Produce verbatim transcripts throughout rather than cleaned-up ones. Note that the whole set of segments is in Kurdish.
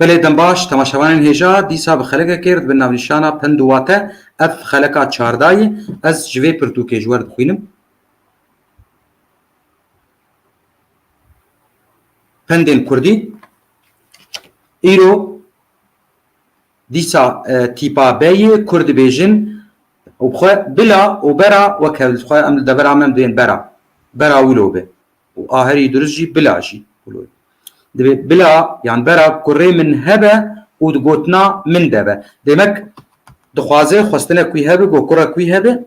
Belê, dem baş, temaşevanên hêja, dîsa bi xelekekê re di bin navnîşana pend û wate, ev xeleka çardayê, ez ji vê pirtûkê ji we re dixwînim. Pendên kurdî. Îro dîsa, e, tîpa beyê kurd dibêjin û bi xwe bila û bera wek hev, xwe em li devera me em dibên bera. Bera wilo be. Û a herî durist jî bila jî wilo ye. Dibê bila yan bera kurê min hebe û di gotina min de be. Demek dixwaze xwestinek wî hebe, go kurek wî hebe.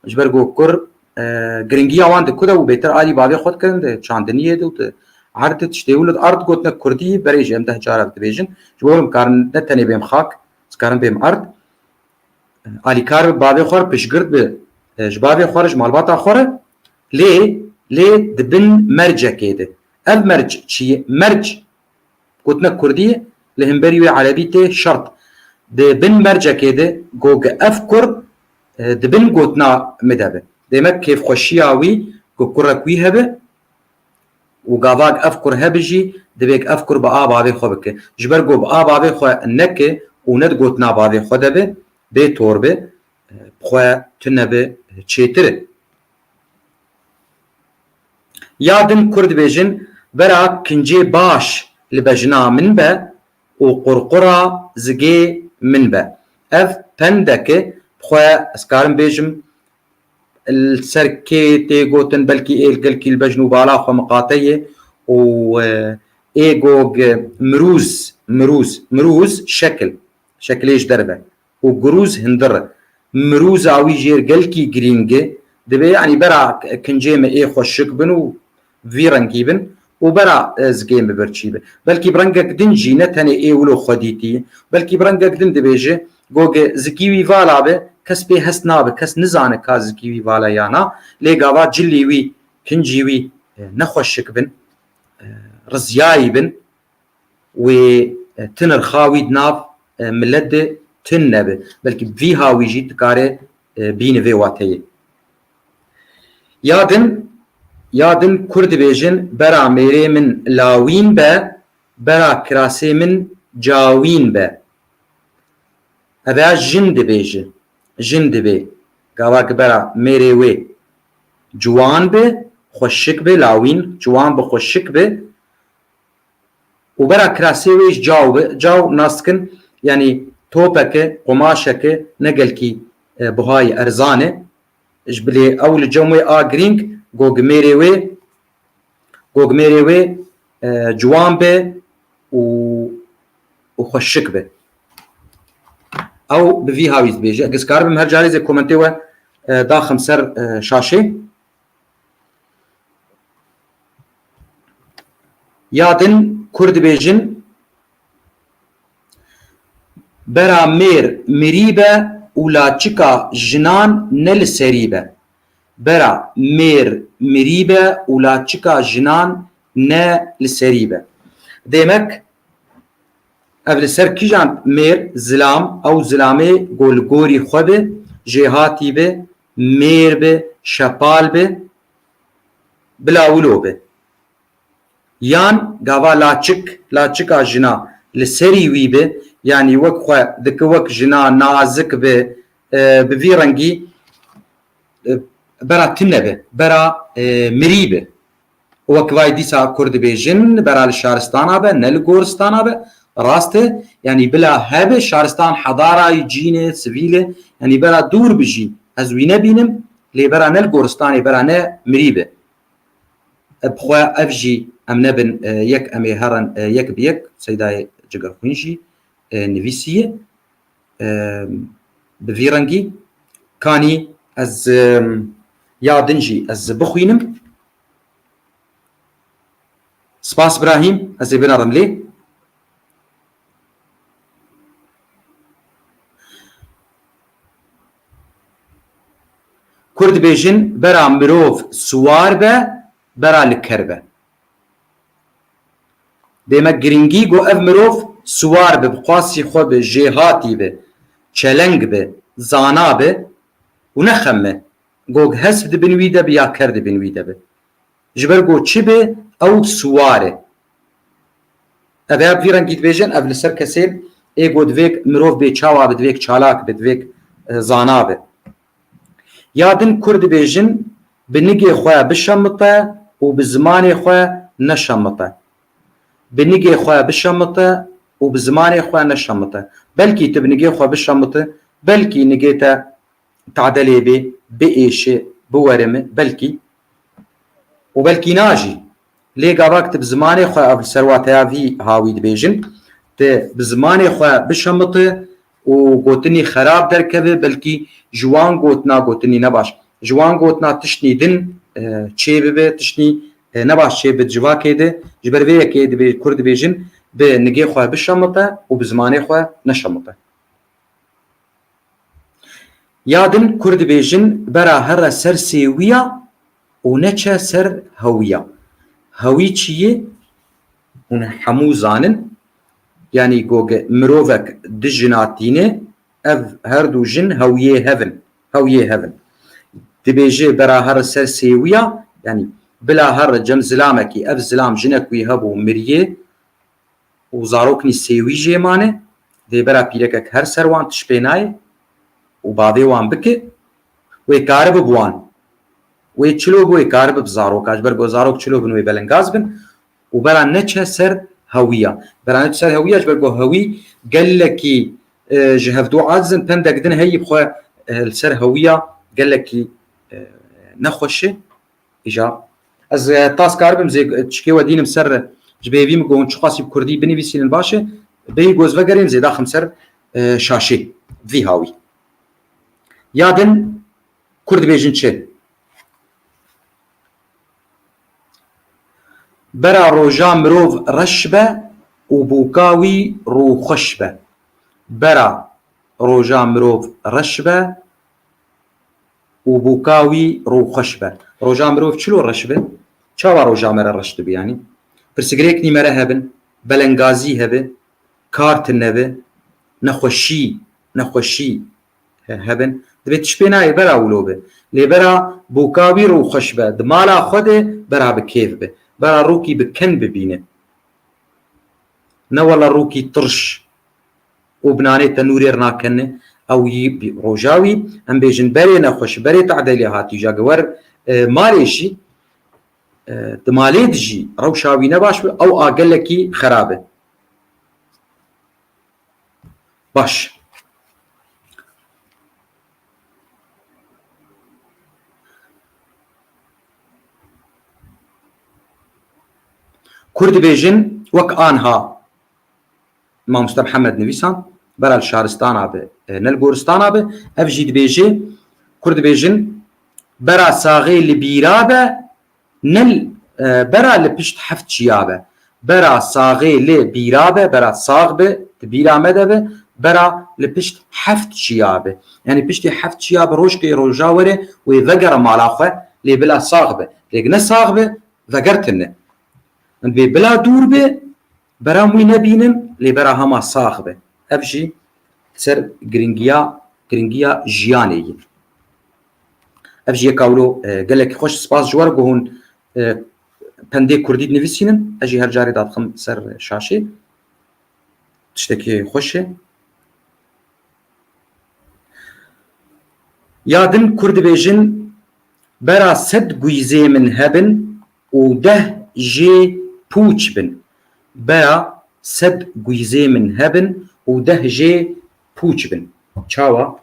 Ji ber ku kur, e, giringiya wan di ku de û bêtir alî bavê xwe dikirin, di çandiniyê de û di erd de tiştê wilo di erd gotine kurdî, berê jî em deh cara dibêjin. Ji bo min karin ne tenê bêm xak, ez karin bêm erd. Alîkar bi bavê xwe re, piştgirt bi, e, ji bavê xwe re, ji malbata xwe re, lê, lê di bin mercekê de. Ev merc çi ye? Merc Gotinek kurdî li hemberî wê erebî tê şert. Di bin mercekê de go gi ev kur, e, di bin gotina min de be. Demek kêfxweşiya wî ku kurek wî hebe û gava gi ev kur hebe jî divê gi ev kur bi a bavê xwe bike. Ji ber ku bi a bavê xwe neke û ne di gotina bavê xwe de be, bê tor be, e, bi xwe tune be, çêtir e. Ya din kur dibêjin, bera kincê baş li bejna min be û qurqura zigê min be. Ev pendek e, bi xwe ez karim bêjim, li ser kê tê gotin, belkî ê gelkî li bejn û bala xwe miqate ye û, e, ê gog mirûz, mirûz, mirûz şekil, şekilê ji derve. û gurûz hindir e. Mirûza wî jêr gelkî girîng e. Divê, yanî, bera kincê me ê xweşik bin û vî rengî bin û bera, e, zigê me birçî be. Belkî bi rengek din jî, ne tenê ê wilo xwedîtî, belkî bi rengek din dibêje, goge zikî wî vala be, kes pê hest nabe, kes nizane ka zikî wî vala ya na. Lê gava cilî wî, kincî wî, e, nexweşik bin, e, riziyayî bin. Wê, e, ti nirxa wî di nav, e, milet de tune nebe. Belkî bi vî hawî jî dikare, e, bîne vê wateyê. Ya din, ya din kur dibêjin, bera mêrê min lawîn be, bera kirasê min cawîn be. Ev ya jin dibêje, jin dibê. Gava ki bera mêrê wê ciwan be, xweşik be, lawîn, ciwan be, xweşik be. û bera kirasê wê jî caw be. Caw nas dikin, yanî topeke, qumaşeke ne gelkî, e, buhayî erzan e. Ji bilê ew li cem wê a girîng, gogmêrê wê, gogmêrê wê, e, ciwan be û, û xweşik be. Ew bi vî hawî dibêje. Ez karim her carê zê komentê we, e, daxim ser, e, şaşê. Ya din kur dibêjin, bera mêr mirî be û laçika jinan ne li serî be. Bera mêr mirî be û laçika jinan ne li serî be. Demek, ev li ser kîjan mêr, zilam, ew zilamê ku li gorî xwe be, jêhatî be, mêr be, şepal be, bila wilo be. Yan gava laçik, laçika jina li serî wî be, yanî wek xwe dike wek jina nazik be, e, bi vî rengî, e, bera tune be, bera, e, mirî be. Wek vay dîsa kur dibêjin, bera li şaristana be, ne li goristana be. Rast e, yanî bila hebe şaristan hedarayî cîn e, sivîl e, yanî bera dûr bijî, ez wî nebînim, lê bera ne li goristanê, bera ne mirî be. E, bi xwe ev jî em nebin, e, yek, em ê herin, e, yek bi yek, Seydayê Cigerxwîn jî, e, nivîsiye, e, bi vî rengî. Kanî ez, e, ya din jî ez bixwînim. Spas Birahîm, ez ê binerim lê. Kur dibêjin, bera mirov siwar be, bera li ker be. Demek girîngî ku ev mirov siwar be, bi qasî xwe be, jêhatî be, çeleng be, zana be û ne xem e. Gog hesp di bin wî de bi ya ker di bin wî de bi. Ji ber ku çi bi, ew siwar e. Ev ya bi vî rengî dibêjin, ev li ser kesê ê got divêk mirov bê çawa bi, divêk çalak bi, divêk, e, zana bi. Ya din Kurd dibêjin, bi nigê xwe bişemite û bi zimanê xwe neşemite. Bi nigê xwe bişemite û bi zimanê xwe neşemite. Belkî tu bi nigê xwe bişemite, belkî nigê te tadelê bê, biêşe, biwerime, belkî. Û belkî na jî. Lê gavak tu bi zimanê xwe ev li ser wateya vî hawî dibêjin, tu bi zimanê xwe bişemite û gotinî xerab derkeve, belkî ji wan gotina gotinî nebaş. Ji wan gotina tiştnî din, e, çê bibe, tiştnî, e, nebaş çê bi civakê de. Ji ber vê yekê dibê-, Kurd dibêjin, bi nigê xwe bişemite û bi zimanê xwe neşemite. Ya din Kurd dibêjin, bera here ser sêwiya û neçe ser hewiya. Hewî çi ye? Hûn hemû zanin. Yanî goge mirovek du jina tîne, ev her du jin hewiyê hev in. Hewiyê hev in. Dibêje bera here ser sêwiya, yanî bila here cem zilamekî, ev zilam jinek wî hebû miriyê, û zaroknî sêwî jê mane, dê bera pîrekek her ser wan tişt pê nayê û bavê wan bike, wê karibe bi wan. Wê çilo bi, wê karibe bi zaroka, ji ber ku zarok çilo bin wê belengaz bin û bera neçe ser hewiya. Bera neçe ser hewiya, ji ber ku hewî gelekî, e, ji hevdû aciz in, pendek din heyî bi xwe, e, li ser hewiya gelekî, e, nexweş e. Îja ez, e, tas karibim zê, e, çikê we dînim ser, e, ji bêvî min got hûn çiqasî bi kurdî binivîsînin baş e, bêyî goz vegerên zê daxim ser, e, şaşê vî hawî. Ya din Kurd dibêjin çi? Bera roja mirov reş be û bûka wî rûxweş be. Bera roja mirov reş be û bûka wî rûxweş be. Roja mirov çilo reş be? Çawa roja me re reş dibe yanî? Pirsigirêknî me re hebin, belengazî hebe, kar tune be, nexweşî, nexweşî he-, hebin. Divê tişt pê nayê bera wilo be. Lê bera bûka wî rûxweş be, di mala xwe de bera bi kêf be. Bera rûkî bi ken bibîne. Ne wela rûkî tirş û bi nanê tenûrê re nakene. Ew yî bi-, roja wî, em bêjin berê nexweş, berê tedelê hatî, ja giwer, e, malê jî, e, di malê dijî, rewşa wî ne baş be, ew a gelekî xerab e. Baş. Kurd dibêjin wek anha. Mamoste Mihemed nivîsand, bera li şaristana be, e, ne li goristana be, ev jî dibêje, Kurd dibêjin, bera saxê li bîra be, ne li, e, bera li pişt heft çiya be. Bera saxê li bîra be, bera sax be, di bîra me de be, bera li pişt heft çiya be. Yanî piştî heft çiya be, rojkê roja were, wê vegere mala xwe, lê bila sax be. Lê ne sax be, vegertine. Em dibê bila dûr be, bera wî nebînin, lê bera hema sax be. Ev jî ser giringiya, giringiya jiyanê ye. Ev jî yeka wilo, e, gelekî xweş, spas ji we re ku hûn, e, pendê kurdî dinivîsînin. Ez jî her carê dadixim ser şaşê. Tiştekî xweş e. Ya din Kurd dibêjin, bera sed guîzê min hebin û deh jê pûç bin. Bera sed guîzê min hebin û deh jê pûç bin. Çawa?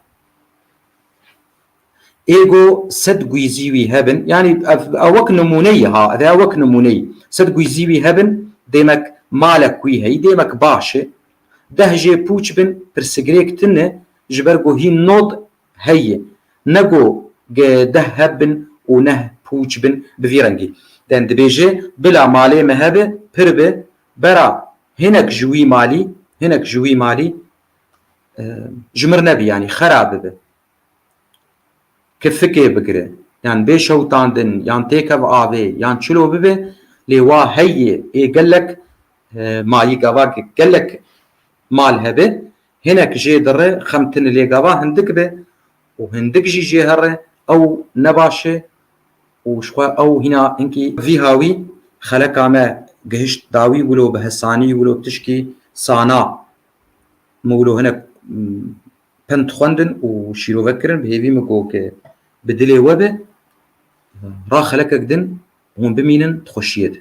Êgo sed guîzî wî hebin, yanî ev, ew wek nimûneyî ha, ev, ew wek nimûneyî. Sed guîzî wî hebin, dêmek malek wî heyî, dêmek baş e. Deh jê pûç bin, pirsigirêk tune, ji ber ku hîn not heye. Ne ku ge deh hebin û neh pûç bin bi vî rengî. Den dibêje, bila malê me hebe, pir be, bera hinek ji wî malî, hinek ji wî malî, e, ji mir nebî, yanî xera bibe. Ke fikê bigire, yan bê şewtandin, yan têkev avê, yan çilo bibe, lê wa heye, ê gelek, e, mayî gava gelek mal hebe, hinek jê dire xem tune lê gava hindik be û hindik jî jê here, ew ne baş e û ji xwe ew hîna hinkî vî hawî xeleka me gihişt dawî wilo bi hesanî wilo tişkî sana min wilo hinek, mm, pend xwendin û şîrove kirin, bi hêvî min got ke bi dilê we be, ra xelekek din hûn bimînin di xweşiyê de.